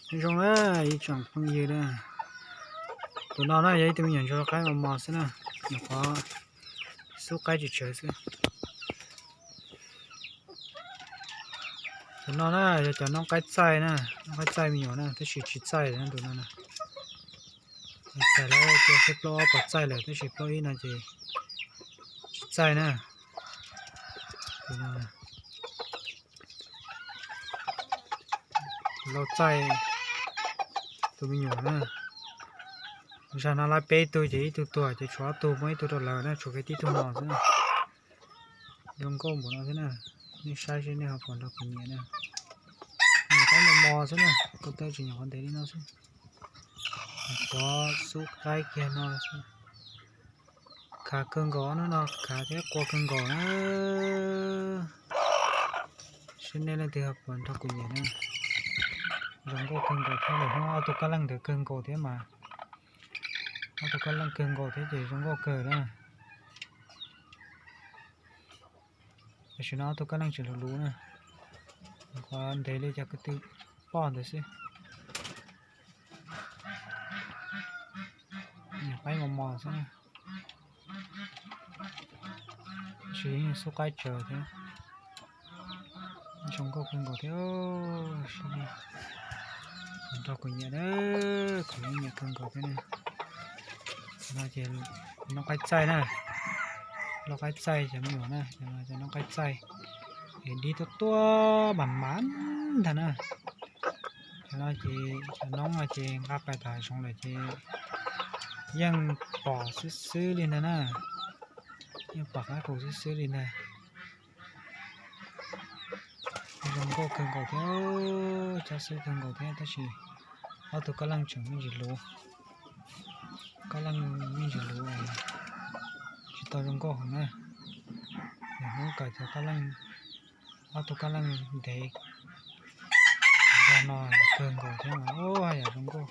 Nyob zoo na ib tsoom phooj ywg na, tus no na yog ib tug me nyuam ntsuag lau qaib mos mos xwb na, nyuam qhuav xub qaib tsis tsawv xwb. Tus no na yog cov noob qaib txaij na, noob qaib txaij me nyuam na, tab sis tsis txaij na tus no na. Txaij lawm, cia seb plaub ob puas txaij lawm, tab sis plaub ib no ces tsis txaij na. Tus no lau txaij tus me nyuam na. Zag no lawv peb tug ces ib tug tuag ces tshuav ob tug, muab ib tug rau lawv na, tshuav kiag tib tug no xwb na. Zoo nkauj npaum no xwb na. Nej saib seb nej ho puas nrog kuv nyiam na. Nyuam qaib mos mos xwb na, ko taw tseem nyuam qhuav ntev li no xwb. Nyuam qhuav xub qaib kiag no xwb. Khav kawg nkaus, hnub no khav thiab qua kawg nkaus na. Seb nej leej twg ho puas nrog kuv nyiam na. Zoo nkauj kawg nkaus thiab, lwm hnub ob tug kab leej ntawd kawg nkaus thiab mas. Ob tug kab leej kawg nkaus thiab ces zoo nkauj kawg na. Tam sim no ob tug kab leej tseem luv luv na, qhuav ntev li cov ko tw poj ntawd xwb. Nyuam qaib mos mos xwb na, tab sis yeej xub qaib tsawv thiab. Zoo nkauj kawg nkaus thiab, nrog kuv nyiam na, kuv yeej nyiam kawg nkaus thiab na. No ces noob qaib txaij na, lau qaib txaij cov me nyuam na, cov noob qaib txaij es dib tuaj tuaj mas mas ntag na. Cov no ces cov noob no ces nqa pais tom hav zoov lawm ces yeej pom xwb xwb li ntag na, yeej pom qab qus xwb xwb li ntag. Zoo nkauj kawg nkaus thiab, cob xwb kawg nkaus thiab, tab sis ob tug kab leej tseem me ntsis luv, kab leej me ntsis luv, tsis tau zoo nkauj heev na. Lwm hnub kawm cov kab leej, ob tug kab leej ntev zog no kawg nkaus thiab mas haj yam zoo nkauj,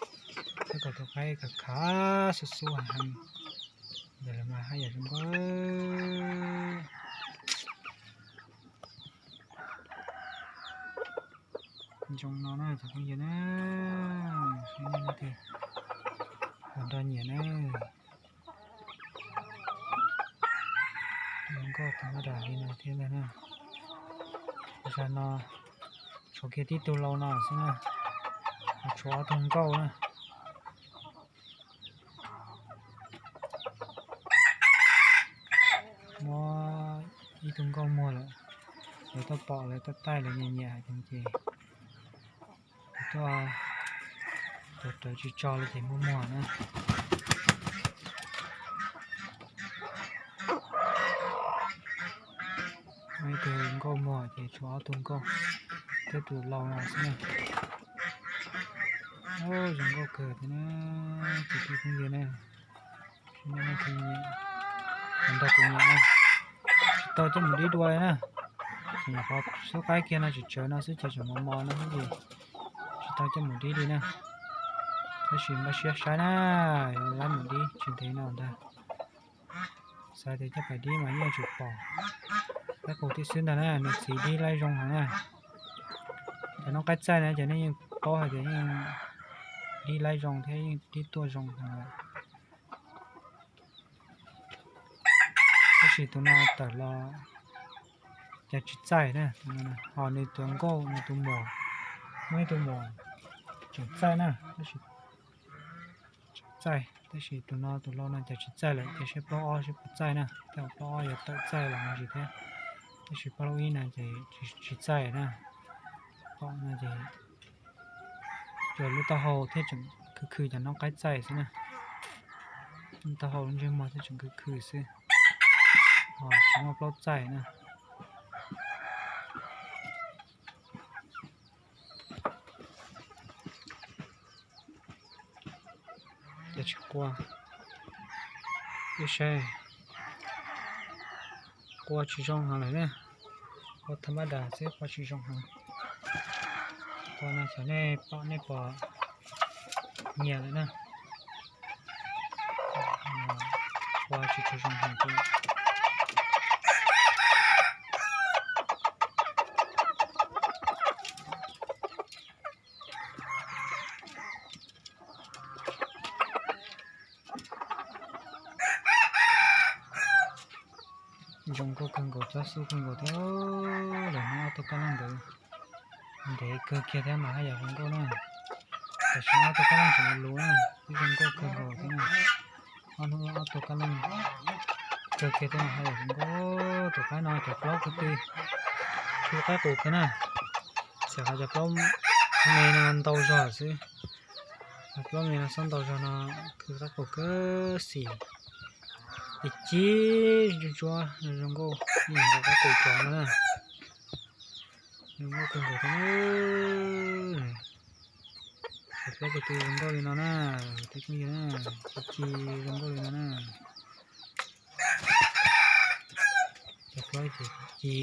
thiab kom tus qaib khav khav xub xub heev heev. Ntawd lawm mas haj yam zoo nkauj. Zoo no na cov phooj ywg na, seb nej leej twg ho nrog nyiam na. Zoo nkauj tag nrho li no thiab ntag na. Zag no tshuav kiag tib tug lau no xwb na, tshuav ob tug nkauj na. Muab ib tug nkauj muag lawm, lawv tuaj pom lawv tuaj taij lawv nyiam nyiam heev ces tuaj tuav rawv tsis tso li ces muab muag na. Muab ib tug nkauj muag ces tshuav ob tug nkauj thiab tus lau no xwb na. Zoo nkauj kawg thiab na, kwv tij phooj ywg na. Nrog kuv nyiam na, tsis tau coj mus dib dua li na. Nyuam qhuav xub qaib kiag no tsis tsawv no xwb ces tseem mos mos no xwb ces tsis tau coj mus dib li na. Tab sis npaj siab saib na, lab mus dib tsis ntev no ntag. Xav tias coj pais dib mas yeej tsis pom, qab qus tib xwb ntag na, nws txiv dib laib zoo heev na. Cov noob qaib txaij na ces nej yeej paub hais tias yeej dib laib zoo thiab yeej dib tuaj zoo heev lawm. Tab sis tus no tawm los cas tsis txaij na, ho nws tus nkauj nws tus muam, muaj ib tug muam tseem txaij na, tab sis tseem txaij, tab sis tus no tus lau no cas tsis txaij lawm, ces seb plaub ob seb puas txaij na, tej zaum plaub ob yuav tawm txaij los ntsis thiab, tab sis plaub ib no ces tsis txaij na. Plaub no ces cov lub taub hau thiab tseem khwv khwv cov noob qaib txaij xwb na. Lub taub hau lub ntsej muag thiab tseem khwv khwv xwb, ho tsis muaj plaub txaij na. Ces tsis qua, ib saib qua tsis zoo heev lawm na. Qua thaj mab das xwb qua tsis zoo heev. Qua no xyov nej pom nej puas nyiam lawm na. Qua tsis tshua zoo heev. Zoo nkauj kawg nkaus, cob xub kawg nkaus thiab. Lawm no ob tug kab leej ntawd ntev kawg kiag thiab mas haj yam zoo nkauj na. Tam sim no ob tug kab leej tseem luv na, twb zoo nkauj kawg nkaus thiab na. Ob hnub ob tug kab leej kawg kiag thiab mas haj yam zoo nkauj. Tus qaib no cov plaub ko tw tsw qaib qus kawg na. Txawm hais cov plaub me no ntau zog xwb, cov plaub me no xob ntau zog no khw qaib qus kawg xim. Ci ci ntsuab ntsuab zoo nkauj ib yam nkaus qaib qus cov no na. Zoo nkauj kawg nkaus thiab. Cov plaub ko tw zoo nkauj li no na, tej phooj ywg na, ci ci zoo nkauj li no na. Cov plaub ces ci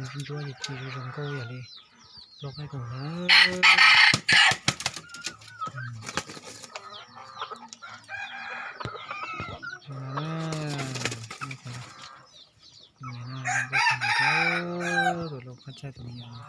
ntsuab ci ci zoo nkauj ib yam li plaub qaib qus na. Zoo no na, tus me nyuam no zoo nkauj kawg nkaus thiab, tus lub qab tsaij tus me nyuam no.